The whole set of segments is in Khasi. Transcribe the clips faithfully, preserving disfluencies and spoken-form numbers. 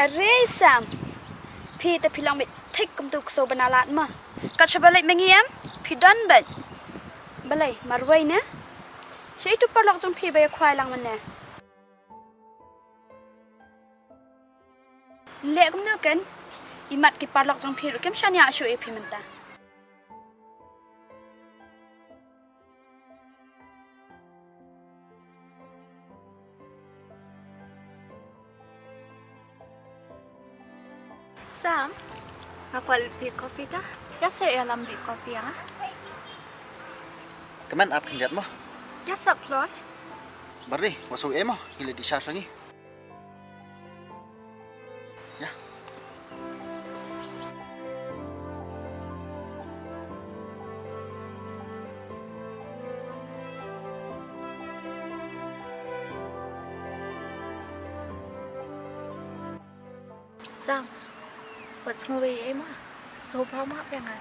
Are Sam, phi te phi long beit thik kum tu ksew bnai lad ma. Kat shaba leit ma ngi em, phi don beit. Balei, marwei ne? Sha itu paralok jong phi ba ïa khwai lang mynne. Leh kumno ken, i mat ki paralok jong phi ruh kim shaniah shuh ïa phi mynta. Sam, nga kwah lip tea coffee ta. Ïa sa ïalam tea coffee ïa nga. Kmen ap khyndiat mo. Ïa sa kloi. Bari, wa shu e mo, ngi leit dih sha sha ngi. Ïa. Sam, wat sngew ei ei ma. Sngewbha ma ïa nga.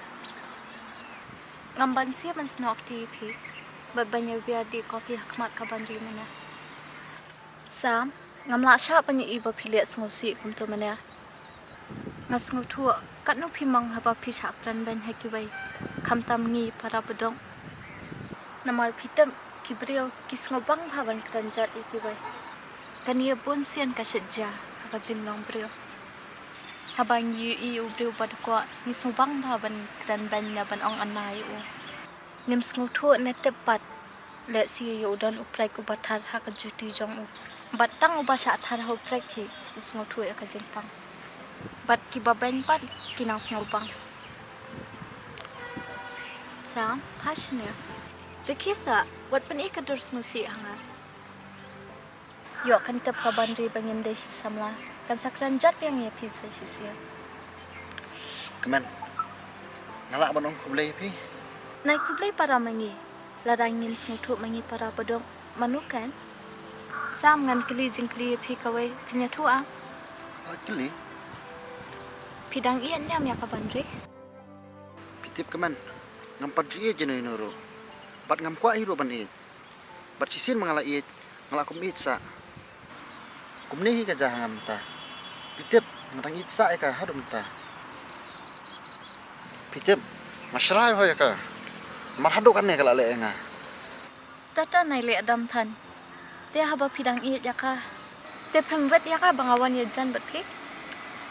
Ngam banse ban snoh kti ïa phi. Bad ban ïa wiar tea coffee ha khmat ka bynriew mynne. Sam, ngam lah shah ban ïohi ba phi leh sngewsih kumto mynne. Nga sngewthuh katno phi mang haba phi shah kren beiñ ha kiwei, khamtam ngi para baduk. Namar phi tip ki briew ki sngewbang bha ban kren jot ïa kiwei. Kane bun sien ka shet jia ha ka jinglong briew. Haba ngi ïohi u briew ba dkoh, ngi sngewbang bha ban kren beiñ ne ban ong ana ïa u. Ngim sngewthuh ne tip pat lehse ïa u don u prek uba thar ha ka juti jong u. Bad tang uba shah thar ha u prek hi u sngewthuh ïa ka jingpang. Bad kiba beiñ pat ki nang sngewbang. Sam, pha shane. Rkhie sa, wat pyni ka dur sngewsih ha nga. Ïoh kan tep ka bynriew ba ngim dei shi samla. Kan sa kren jot biang ïa phi sa shisien. Kmen. Nga lah ban ong khublei ïa phi. Nai khublei para ma ngi. Lada ngim sngewthuh ma ngi para baduk, mano kan? Sam, ngan kylli jingkylli ïa phi kawei, phin ïathuh ah? Wat kylli. Phi dang ïeit ne em ïa ka bynriew? Phi tip kmen, ngam pat ju ïeit ïano ïano ruh. Bad ngam kwah hi ruh ban ïeit. Bad shisien ma nga la ïeit, nga la kum ïeit sah. Kumne hi ka jia ha nga mynta. Phi tip, nga dang ïeit sah ïa ka haduh mynta. Phi tip, nga shrai ho ïa ka. Namar haduh kane ka la leh ïa nga. Tata nai leh dam than. Te haba phi dang ïeit ïa ka, te phim wet ïa ka ba nga wan ïajan bad phi?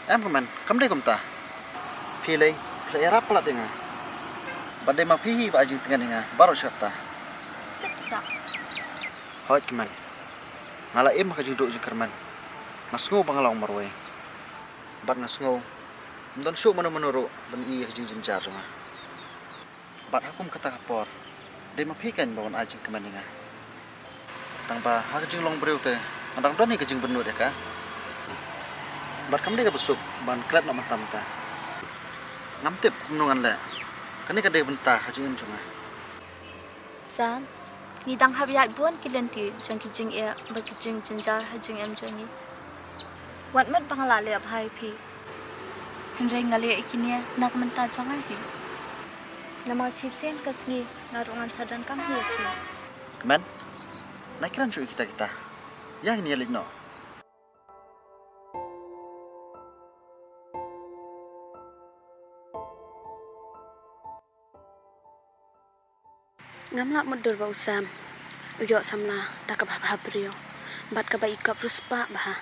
Em kmen, kam dei kumta. Phi lei, phi la ïarap palat ïa nga. Bad dei ma phi hi ba ai jingtngen ïa nga baroh shi katta. Tip sa. Hooid kmen. Nga la im ha ka jingduh jingkyrmen. Nga sngew ba nga long marwei. Bad nga sngew ym don shuh mano mano ruh ban ïohi ïa ka jingjynjar jong nga. Bad ha kum kata ka por, dei ma phi kan ba wan ai jingkmen ïa nga. Tang ba ha ka jinglong briew te nga dang don hi ka jingbynnud ïa ka. Bad kam dei kaba suk ban klet noh mynta mynta. Ngam tip kumno ngan leh. Kane ka dei bynta ha jingim jong nga. Sam, ngi dang hap ïaid bun ki lynti jong ki jingeh bad ki jingjynjar ha jingim jong ngi. Wat mut ba nga la leh bha ïa phi. Hynrei nga leh ïa kine na ka bynta jong nga hi. Namar shisien ka sngi nga ruh ngan sa donkam hi ïa phi. Kmen, nai kren shuh ïa kita kita. Ïa ngin ïa leit noh. Ngam lah mutdur ba u Sam u ïoh samla da kaba bha briew bad kaba ikop riewspah bha.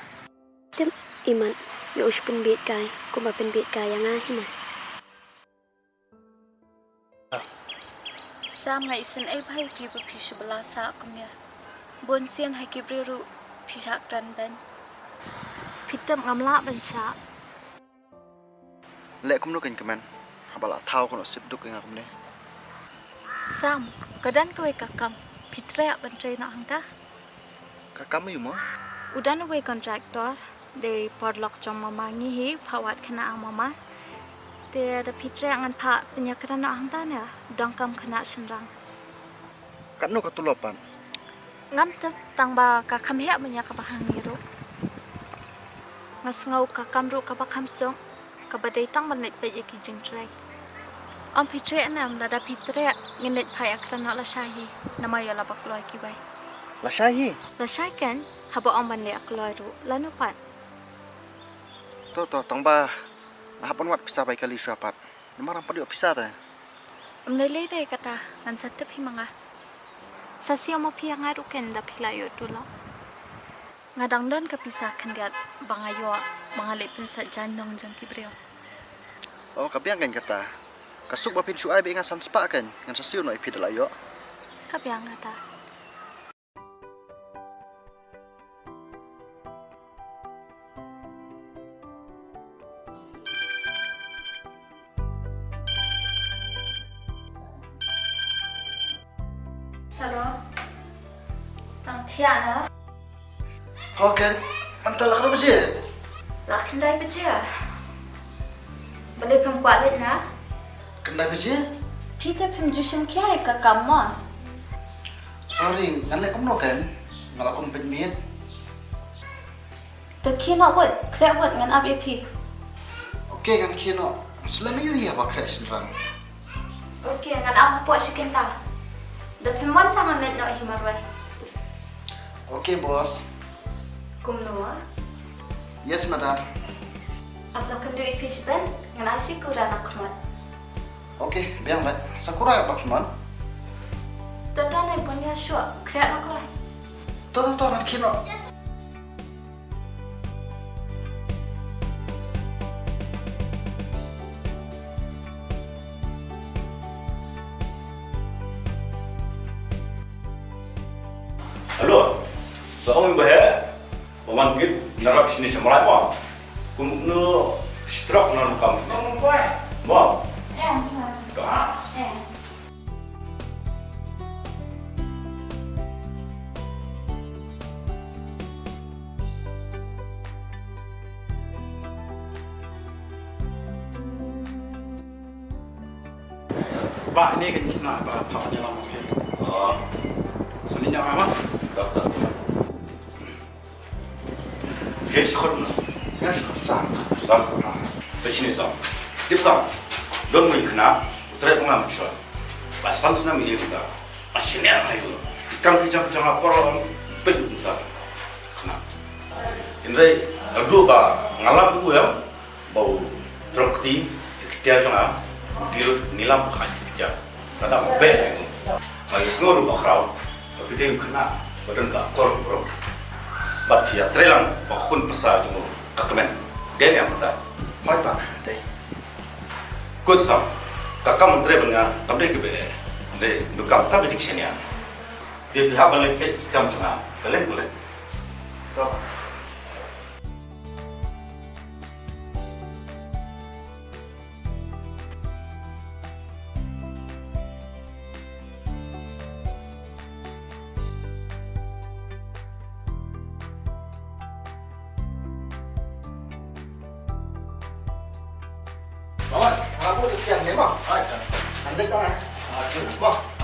Tip, imat ïoh u shu pynbieit kai kumba pynbieit kai ïa nga hi na. Sam, nga isynei bha ïa phi ba phi shu bylla sah kum ïa. Bun sien ha ki briew ruh phi shah kren beiñ. Phi tip ngam lah ban shah. Leh kumno kein kmen, haba la thaw kano sip duk ïa nga kumne. Sam, ka don kawei ka kam, phi treh ban trei noh hangta. Ka kam aïu mo? U don uwei contractor, dei paralok jong mama ngi hi, phah wad khynnah ha mama. Te da phi treh ngan phah pynïakren noh hangta ne, u donkam khynnah shynrang. Katno ka tulop pat? Ngam tip tang ba ka kham heh ban ïa kaba hangne ruh. Nga sngew ka kam ruh kaba kham suk, kaba dei tang ban leit peit ïa ki jingtrei. Ym phi treh ne em, lada phi treh ngin leit phah ïakren noh lashai hi, namar ïoh la ba kloi kiwei. Lashai hi? Lashai kein, haba ym ban leh kloi ruh, lano pat. To, to, tang ba nga hap ban wad pisa bai kali shuwa pat. Namar ngam pat ïoh pisa te. Ym lei lei de kata, ngan sa tip hi ma nga. Sa siew mo phi ïa nga ruh ken da phi la ïoh tu la. Nga dang don ka pisa khyndiat ba nga ïoh ba nga leh pynsa jaiñ nong jong ki briew. Oh, ka biang kein kata. Ka suk ba phin shu ai ba nga san spah kein, ngan sa siew noh ïa phi da la ïoh. Ka biang kata. Hello. Tang thiah na. Ho ken, mynta la khyndai baje. La khyndai baje. Balei phim kwah leit na? Khyndai baje? Phi te phim ju shim khia ïa ka kam mo. Sorry, ngan leh kumno ken? Nga la kum pynmih. Te khie noh wut, khreh wut ngan ap ïa phi. Okay, ngan khie noh. Shu leh ma ïu ïa ba khreh shynrang. Okay, ngan ap hapoh shi kynta. Da phim wan tang ngan leit noh hi marwei. Okay, boss. Kumno ah? Yes, madam. Ap da kynduh ïa phi shibun, ngan ai shi kura na khmut. Okay, biang bad. Sa kura ba khmut. To to ne bun ïa shuh, khreh na kura. To to to, ngan khie noh. Hello. Sa ong ba he. Ba wan kit na rap shini shamrai mo. Kum no stroke na kam. Mo. Mo. Eh, mo. Ka. Eh. Ba, ini kan kena ba, ba, ni lama. Oh. Ini nyawa apa? Doktor. Ye, shkot na. Ye, shkot sam. Sam. Ah. Pechini sam. Tip sam. Don mo ikna. Utre pangam chwa. Ba sam sna mi ikna. Ashini ayu. Ikam ki jam jam apa rom. Pechini sam. Khna. Indai adu ba ngalam ku ya. Ba u trok kti, ktia jong nga, u dirut nilam kha ktia. Kada ba beh ai ngu. Ba yu sngur ba khraw, ba pideng khana, ba don ka kor bro. Ba pia trelang, ba khun pasa jong ka kmen. Den yang mata. Hoi ba, dei. Kut sam, ka kam tre ban nga, kam dei ke be. Dei, du kam tam jik senia. Dei pihak ban lek kam jong nga, ka lek ku lek. To. Mama, aku tu kian ni, Mama. Hai, kan. Anda kau eh? Ah, tu. Mama.